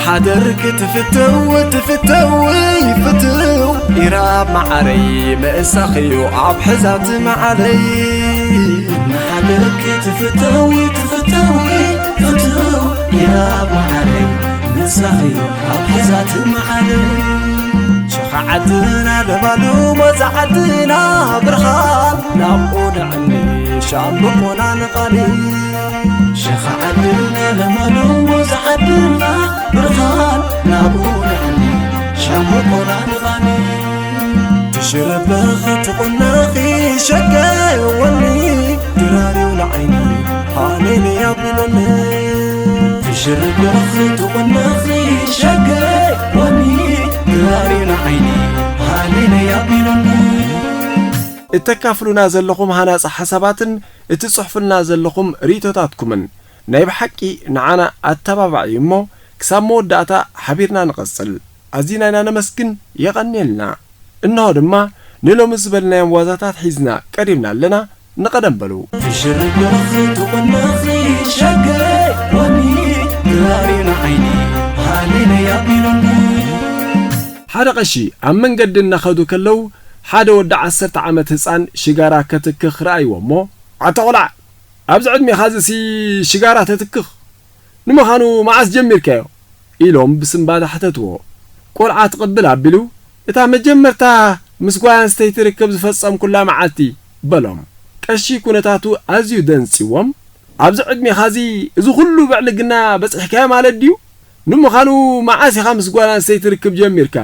ሓደርክ ትፍተው ትፍተው ፍትው ኢራብ መዓረይ ምእሳኽዩ ኣብ ሕዛት መዓለይ። ሓደርክ ትፍተው ትፍተው ፍትው ኢራብ መዓረይ ምእሳኽዩ ኣብ ሕዛት መዓለይ። ሸኻ ዓድና ለባሉ ሞዛ ዓድና ብርሃን ናብኡ ንዕኒ ሻምብቆና ንቓሊ። ሸኻ ዓድና ለባሉ ሞዛ ዓድና ብርሃን ናብኡ ንዕኒ ሻምብቆና ንቓሊ። ትሽረበኺ ትቑነኺ ሸገወኒ ድራርዩ ንዓይኒ ሃሌሉያ ቢሎኒ። ትሽርበኺ ትቑነኺ ሸገወኒ ድራርዩ ንዓይኒ ሃሌሉያ ቢሎኒ። እተካፍሉና ዘለኹም ሃናጺ ሓሳባትን እትጽሕፉልና ዘለኹም ርእይቶታትኩምን ናይ ብሓቂ ንዓና ኣተባባዒ እዩ እሞ፣ ክሳብ መወዳእታ ሓቢርና ንቐጽል። ኣዚና ኢና ነመስግን፣ የቐንየልና። እንሆ ድማ ንሎሚ ዝበልናዮም ዋዛታት ሒዝና ቀሪብና ኣለና። ንቐደም በሉ። ትሽርበኺ ትቑነኺ ሸገወኒ ድራርዩ ንዓይኒ ሃሌሉያ ቢሎኒ። ሓደ ቀሺ ኣብ መንገዲ እናኸዱ ከለዉ፣ ሓደ ወዲ ዓሰርተ ዓመት ህጻን ሽጋራ ከትክኽ ረኣይዎ እሞ፣ ኣታ ቖልዓ፣ ኣብዚ ዕድሜኻዚሲ ሽጋራ ተትክኽ? ንምዃኑ መዓስ ጀሚርካዮ? ኢሎም ብስንባደ ሓተትዎ። ቆልዓ ትቕብል ኣቢሉ፣ እታ መጀመርታ ምስ ጓል ኣንስተይቲ ርክብ ዝፈጸምኩላ መዓልቲ፣ በሎም። ቀሺ ኩነታቱ ኣዝዩ ደንጺዎም፣ ኣብዚ ዕድሜኻዚ እዚ ኹሉ ብዕልግና በጺሕካዮ ማለት ድዩ? ንምዃኑ መዓስ ኢኻ ምስ ጓል ኣንስተይቲ ርክብ ጀሚርካ?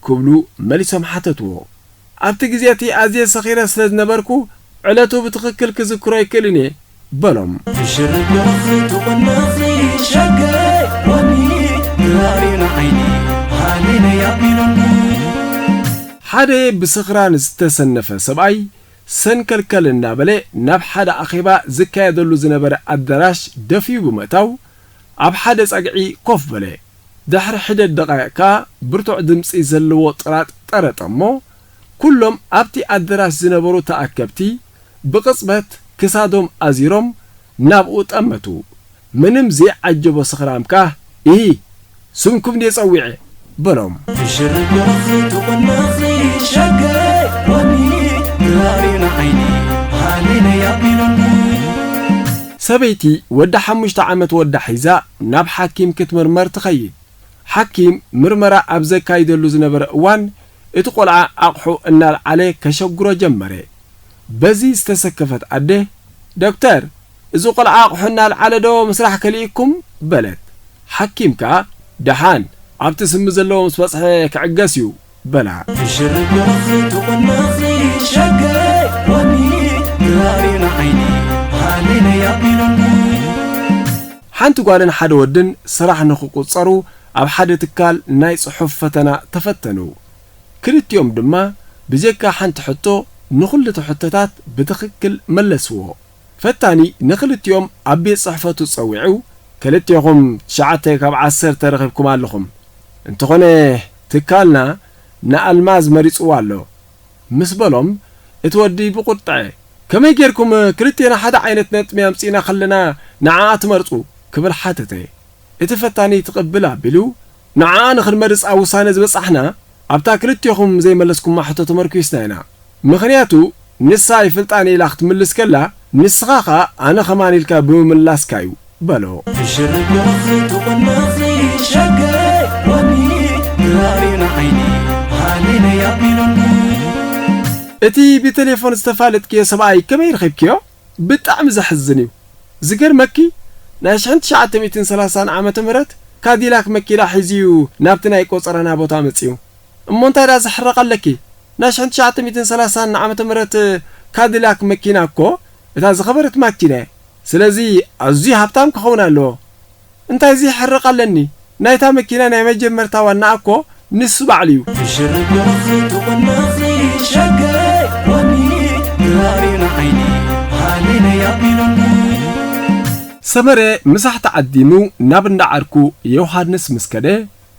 ክብሉ መሊሶም ሓተትዎ። ኣብቲ ግዜ እቲ ኣዝየ ሰኺረ ስለ ዝነበርኩ፣ ዕለቱ ብትኽክል ክዝክሮ ኣይክእልን እየ፣ በሎም። ትሽርበኺ ትቑነኺ ሸገወኒ ድራርዩ ንዓይኒ ሃሌሉያ ቢሎኒ። ሓደ ብስኽራን ዝተሰነፈ ሰብኣይ ሰንከልከል እናበለ ናብ ሓደ ኣኼባ ዝካየደሉ ዝነበረ ኣዳራሽ ደፊኡ ብምእታው፣ ኣብ ሓደ ጸግዒ ኮፍ በለ። ድሕሪ ሒደት ደቓይቕ ከኣ ብርቱዕ ድምጺ ዘለዎ ጥራጥ ጠረጠ እሞ፣ ኩሎም ኣብቲ ኣደራሽ ዝነበሩ ተኣከብቲ ብቕጽበት ክሳዶም ኣዚሮም ናብኡ ጠመቱ። ምንም ዘይዓጀቦ ስኽራም ከኣ፣ "ኢሂ፣ ስምኩም ድየ ጸዊዐ?" በሎም። ትሽርበኺ ትቑነኺ ሸገወኒ ድራርዩ ንዓይኒ ሃሌሉያ ቢሎኒ። ሰበይቲ ወዲ ሓሙሽተ ዓመት ወዳ ሒዛ ናብ ሓኪም ክትምርመር ትኸይድ። ሓኪም ምርመራ ኣብ ዘካይደሉ ዝነበረ እዋን፣ እቲ ቆልዓ ኣቕሑ እናልዓለ ከሸግሮ ጀመረ። በዚ ዝተሰከፈት ኣደ፣ "ዶክተር፣ እዚ ቆልዓ ኣቕሑ እናልዓለ ዶ ምስራሕ ከሊእኩም?" በለት። ሓኪም ከኣ፣ "ደሓን፣ ኣብቲ ስሚ ዘለዎ ምስ በጽሐ ክዕገስ እዩ" በላ። ትሽርበኺ ትቑነኺ ሸገወኒ ድራርዩ ንዓይኒ ሃሌሉያ ቢሎኒ። ሓንቲ ጓልን ሓደ ወድን ስራሕ ንኽቁጸሩ ኣብ ሓደ ትካል ናይ ጽሑፍ ፈተና ተፈተኑ። ክልቲኦም ድማ ብጀካ ሓንቲ ሕቶ ንኹሉ እቲ ሕቶታት ብትኽክል መለስዎ። ፈታኒ ንኽልቲኦም ኣብ ቤት ጽሕፈቱ ጸዊዑ፣ "ክልቴኹም ትሽዓተ ካብ ዓሰርተ ረኺብኩም ኣለኹም። እንተኾነ ትካልና ንኣልማዝ መሪጽዋ ኣሎ" ምስ በሎም፣ እቲ ወዲ ብቁጥዐ፣ "ከመይ ጌርኩም ክልቴና ሓደ ዓይነት ነጥቢ ኣምጺእና ከለና ንዓኣ ትመርጹ?" ክብል ሓተተ። እቲ ፈታኒ ትቕብል ኣቢሉ፣ "ንዓኣ ንኽንመርጽ ኣብ ውሳነ ዝበጻሕና፣ ኣብታ ክልቴኹም ዘይመለስኩማ ሕቶ ተመርኲስና ኢና። ምኽንያቱ፣ ንሳ ኣይፍልጣን ኢላ ክትምልስ ከላ፣ ንስኻ ኸኣ ኣነ ኸማን ኢልካ ብምምላስካ እዩ" በሎ። ትሽርበኺ ትቑነኺ ሸገወኒ ድራርዩ ንዓይኒ ሃሌሉያ ቢሎኒ። እቲ ብቴሌፎን ዝተፋለጥክዮ ሰብኣይ ከመይ ረኺብክዮ? ብጣዕሚ ዘሕዝን እዩ። ዝገርመኪ፣ ናይ ሽሕን ትሽዓተ ሚእትን ሰላሳን ዓመተ ምህረት ካዲላክ መኪና ሒዙ እዩ ናብቲ ናይ ቆጸራና ቦታ መጺኡ። እሞ እንታይ ደኣ ዘሕርቕ ኣለኪ? ናይ ሽሕን ትሽዓተ ሚእትን ሰላሳን ዓመተ ምህረት ካዲላክ መኪና እኮ እታ ዝኸበረት ማኪና እያ። ስለዚ ኣዝዩ ሃብታም ክኸውን ኣለዎ። እንታይ እዚ ይሕርቕ ኣለኒ? ናይታ መኪና ናይ መጀመርታ ዋናኣ እኮ ንሱ ባዕሉ እዩ። ትሽርበኺ ትቑነኺ ሸገወኒ ድራርዩ ንዓይኒ ሃሌሉያ ቢሎኒ። ሰመረ ምሳሕ ተዓዲሙ ናብ እንዳ ዓርኩ ዮሃንስ ምስ ከደ፣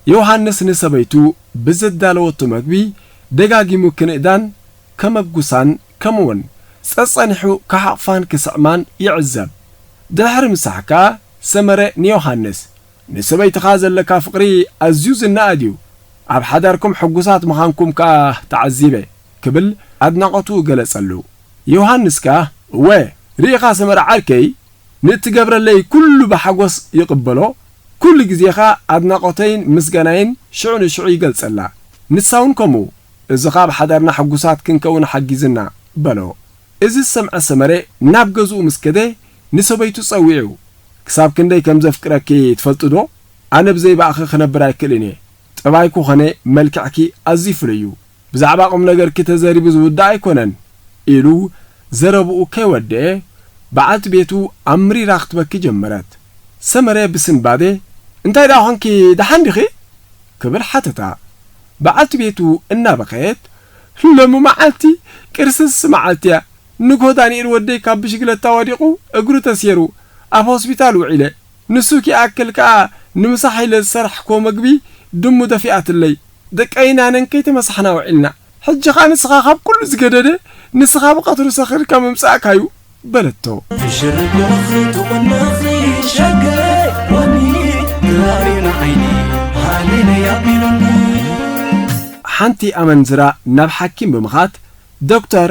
ዮሃንስ ንሰበይቱ ብዘዳለወቶ መግቢ ደጋጊሙ ክንእዳን ከመጉሳን ከምኡውን ጸጸኒሑ ክሓቕፋን ክስዕማን ይዕዘብ። ድሕሪ ምሳሕ ከኣ ሰመረ ንዮሃንስ፣ ንሰበይትኻ ዘለካ ፍቕሪ ኣዝዩ ዝነኣድ እዩ። ኣብ ሓዳርኩም ሕጉሳት ምዃንኩም ከኣ ተዓዚበ፣ ክብል ኣድናቖቱ ገለጸሉ። ዮሃንስ ከኣ፣ እወ፣ ርኢኻ ሰመረ ዓርከይ፣ ንእትገብረለይ ኩሉ ብሓጎስ ይቕበሎ፣ ኩሉ ግዜ ኸኣ ኣድናቖተይን ምስጋናይን ሽዑ ንሽዑ ይገልጸላ። ንሳ እውን ከምኡ፣ እዚ ኸኣ ኣብ ሓዳርና ሕጉሳት ክንከውን ሓጊዝና፣ በሎ። እዚ ዝሰምዐ ሰመረ ናብ ገዝኡ ምስ ከደ ንሰበይቱ ጸዊዑ፣ ክሳብ ክንደይ ከም ዘፍቅረኪ ትፈልጢ ዶ? ኣነ ብዘይ ብኣኺ ክነብር ኣይክእልን እየ። ጠባይኩ ኾነ መልክዕኪ ኣዝዩ ፍሉይ እዩ። ብዛዕባ ቁም ነገርኪ ተዘሪቡ ዝውዳእ ኣይኮነን፣ ኢሉ ዘረብኡ ከይወደአ በዓልቲ ቤቱ ኣምሪራ ክትበኪ ጀመረት። ሰመረ ብስንባደ፣ እንታይ ደኣ ኾንኪ፣ ደሓን ዲኺ? ክብል ሓተታ። በዓልቲ ቤቱ እናበኸየት፣ ሎሚ መዓልቲ ቅርስስ መዓልቲ እያ። ንግሆ ዳንኤል ወደይ ካብ ብሽግለታ ወዲቑ እግሩ ተሴሩ ኣብ ሆስፒታል ውዒለ። ንሱ ኪኣክል ከኣ ንምሳሕ ኢለ ዝሰራሕክዎ መግቢ ድሙ ደፊኣትለይ። ደቀይና ነን ከይተመሳሕና ውዒልና። ሕጂ ኸኣ ንስኻ ካብ ኩሉ ዝገደደ፣ ንስኻ ብቐትሩ ሰኺርካ ምምጻእካ'ዩ፣ በለቶ። ትሽርግርኽ ትቕንኽ ሸገ ወኒ ትራሪ ንዓይኒ ሃሌለ ያቢሉኒ። ሓንቲ ኣመንዝራ ናብ ሓኪም ብምኻድ፣ ዶክተር፣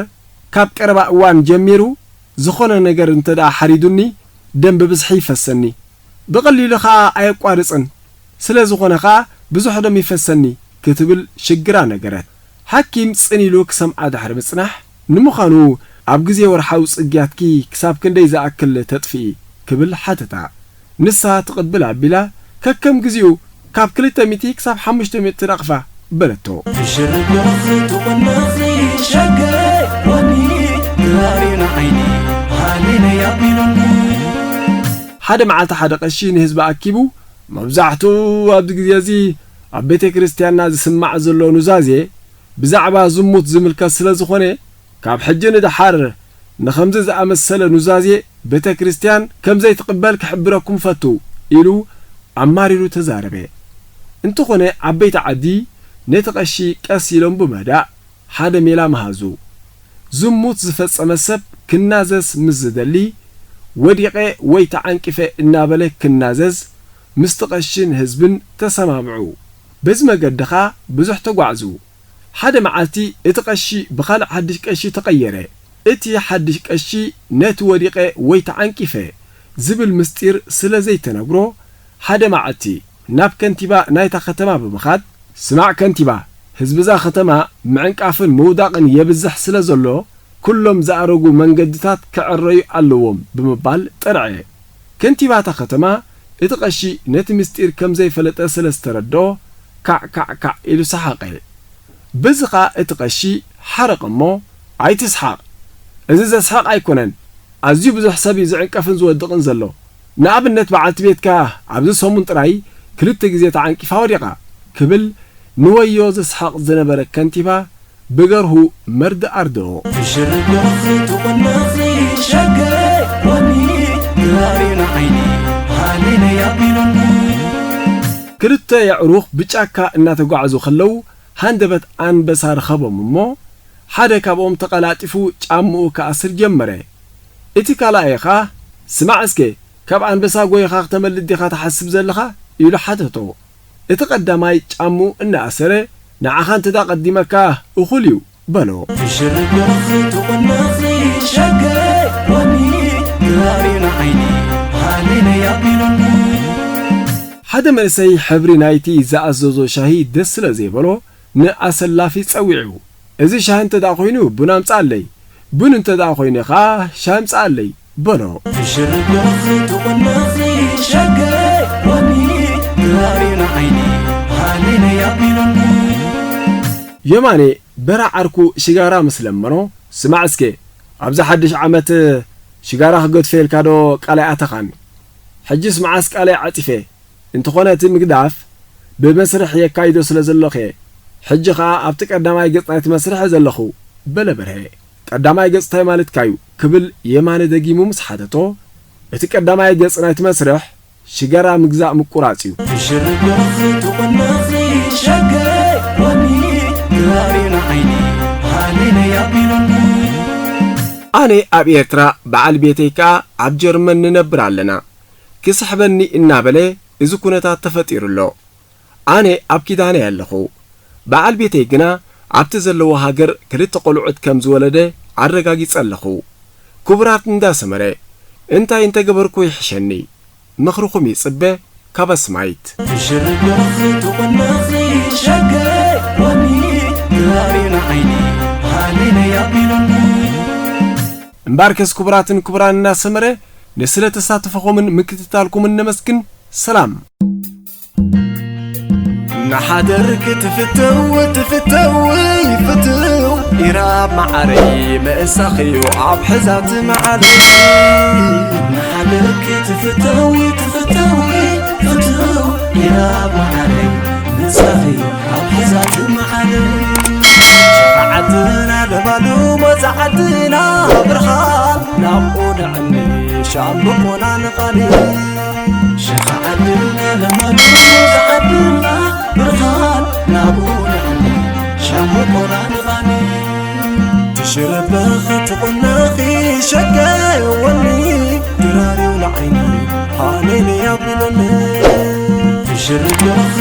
ካብ ቀረባ እዋን ጀሚሩ ዝኾነ ነገር እንተ ደኣ ሓሪዱኒ፣ ደም ብብዝሒ ይፈሰኒ። ብቐሊሉ ኸኣ ኣየቋርጽን። ስለ ዝኾነ ኸኣ ብዙሕ ደም ይፈሰኒ፣ ክትብል ሽግራ ነገረት። ሓኪም ጽን ኢሉ ክሰምዓ ድሕሪ ምጽናሕ፣ ንምዃኑ ኣብ ግዜ ወርሓዊ ጽግያትኪ ክሳብ ክንደይ ዝኣክል ተጥፍኢ? ክብል ሓተታ። ንሳ ትቕብል ኣቢላ፣ ከከም ግዜኡ ካብ ክልተ ሚእቲ ክሳብ ሓሙሽተ ሚእቲ ናቕፋ በለቶ። ትሽርግርኽ ትቕንኽ ሸገ ወኒ ትራሪ ንዓይኒ ሃሌለ ያቢሉኒ። ሓደ መዓልቲ ሓደ ቀሺ ንህዝቢ ኣኪቡ፣ መብዛሕትኡ ኣብዚ ግዜ እዚ ኣብ ቤተ ክርስቲያንና ዝስማዕ ዘሎ ኑዛዜ ብዛዕባ ዝሙት ዝምልከት ስለ ዝኾነ፣ ካብ ሕጂ ንደሓር ንኸምዚ ዝኣመሰለ ኑዛዜ ቤተ ክርስቲያን ከም ዘይትቕበል ክሕብረኩም ፈቱ፣ ኢሉ ኣማሪሩ ተዛረበ። እንተኾነ ዓበይቲ ዓዲ ነቲ ቀሺ ቀስ ኢሎም ብመዳእ ሓደ ሜላ መሃዙ። ዝሙት ዝፈጸመ ሰብ ክናዘዝ ምስ ዝደሊ፣ ወዲቐ ወይ ተዓንቂፈ እናበለ ክናዘዝ ምስቲ ቀሽን ህዝብን ተሰማምዑ። በዚ መገዲ ኸኣ ብዙሕ ተጓዕዙ። ሓደ መዓልቲ እቲ ቀሺ ብኻልእ ሓድሽ ቀሺ ተቐየረ። እቲ ሓድሽ ቀሺ ነቲ ወዲቐ ወይ ተዓንቂፈ ዝብል ምስጢር ስለ ዘይተነግሮ፣ ሓደ መዓልቲ ናብ ከንቲባ ናይታ ከተማ ብምኻድ፣ ስማዕ ከንቲባ፣ ህዝቢ እዛ ከተማ ምዕንቃፍን ምውዳቕን የብዝሕ ስለ ዘሎ፣ ኩሎም ዝኣረጉ መንገድታት ክዕረዩ ኣለዎም ብምባል ጠርዐ። ከንቲባ እታ ከተማ፣ እቲ ቀሺ ነቲ ምስጢር ከም ዘይፈለጠ ስለ ዝተረድኦ፣ ካዕ ካዕ ካዕ ኢሉ ሰሓቐ። በዚ ኸኣ እቲ ቀሺ ሓረቐ እሞ፣ ኣይትስሓቕ፣ እዚ ዘስሕቕ ኣይኮነን፣ ኣዝዩ ብዙሕ ሰብ እዩ ዝዕንቀፍን ዝወድቕን ዘሎ። ንኣብነት በዓልቲ ቤትካ ኣብዚ ሰሙን ጥራይ ክልተ ግዜ ተዓንቂፋ ወዲቓ፣ ክብል ንወዮ ዘስሕቕ ዝነበረ ከንቲባ ብገርሁ መርድእ ኣርድኦ። ትሽርግርኽ ትቕንኽ ሸገ ወኒ ትራሪ ንዓይኒ ሃሌለ ያቢሉኒ። ክልተ የዕሩኽ ብጫካ እናተጓዕዙ ከለዉ ሃንደበት ኣንበሳ ረኸቦም እሞ ሓደ ካብኦም ተቐላጢፉ ጫምኡ ክኣስር ጀመረ። እቲ ካልኣይ ኸኣ፣ ስማዕ እስከ፣ ካብ ኣንበሳ ጎይኻ ክተመልጥ ዲኻ ትሓስብ ዘለኻ? ኢሉ ሓተቶ። እቲ ቀዳማይ ጫምኡ እናኣሰረ፣ ንዓኻ እንተ ደኣ ቀዲመካ እኹል እዩ፣ በሎ። ትሽርግርኽ ትቕንኽ ሸገ ወኒ ትራሪ ንዓይኒ ሃሌለ ያቢሉኒ። ሓደ መንእሰይ ሕብሪ ናይቲ ዝኣዘዞ ሻሂ ደስ ስለ ዘይበሎ፣ ንኣሰላፊ ጸዊዑ፣ "እዚ ሻሂ እንተ ደኣ ኮይኑ ቡን ኣምጽኣለይ፣ ቡን እንተ ደኣ ኮይኑ ኸኣ ሻሂ ኣምጽኣለይ" በሎ። ትሽርግርኽ ትቕንኽ ሸገ ወኒ ትራሪ ንዓይኒ ሃሌለ ያቢሉኒ። የማነ በራ ዓርኩ ሽጋራ ምስ ለመኖ፣ "ስማዕ እስከ፣ ኣብዚ ሓድሽ ዓመት ሽጋራ ክገድፈየልካ ዶ ቃለይ ኣተኻን? ሕጅስ መዓስ ቃለይ ዓጺፈ?" እንተኾነ እቲ ምግዳፍ ብመስርሕ የካይዶ ስለ ዘለኹ እየ። ሕጂ ኸኣ ኣብቲ ቀዳማይ ገጽ ናይቲ መስርሕ እየ ዘለኹ፣ በለ በርሀ። ቀዳማይ ገጽ እንታይ ማለትካ እዩ? ክብል የማነ ደጊሙ ምስ ሓተቶ፣ እቲ ቀዳማይ ገጽ ናይቲ መስርሕ ሽጋራ ምግዛእ ምቁራጽ እዩ። ትሽርግርኽ ትቕንኽ ሸገ ወኒ ትራሪ ንዓይኒ ሃሌለ ያቢሉኒ። ኣነ ኣብ ኤርትራ በዓል ቤተይ ከኣ ኣብ ጀርመን ንነብር ኣለና። ክስሕበኒ እናበለ እዚ ኩነታት ተፈጢሩ ኣሎ። ኣነ ኣብ ኪዳነ ኣለኹ። በዓል ቤተይ ግና ኣብቲ ዘለዎ ሃገር ክልተ ቆልዑት ከም ዝወለደ ኣረጋጊጸ ኣለኹ። ክቡራት እንዳ ሰመረ፣ እንታይ እንተገበርኩ ይሕሸኒ? ምኽርኹም ይጽበ ካብ ኣስማይት። ትሽርብኽ ትቑነኺ ሸገ ወኒ ትራሪ ንዓይኒ ሃሌሉያ ቢሉኒ። እምበኣርከስ ክቡራትን ክቡራን እንዳ ሰመረ፣ ንስለ ተሳትፎኹምን ምክትታልኩምን ነመስግን። ሰላም። እናሓደርክ ትፍተው ትፍተው ፍትው ኢራብ መዓረይ ምእሳኽዩ ኣብ ሕዛት መዓለይ። እናሓደርክ ትፍተው ትፍተው ፍትው ኢራብ መዓረይ ምእሳኽዩ ኣብ ሕዛት መዓለይ። ሸፋዓትና ለባሉ መዛዓትና ብርሃን ናብኡ ንዕኒ ሻምብቆና ንቓልይ። ሸኻ ዓድና ለማዱ ዝዓድና ብርሃን ናብኡ ንዕኒ ሻምብቆና ንቓልይ። ትሽረበኺ ትቑነኺ ሸገወኒ ድራርዩ ንዓይኒ ሃሌሉያ ቢለኒ። ትሽርበኺ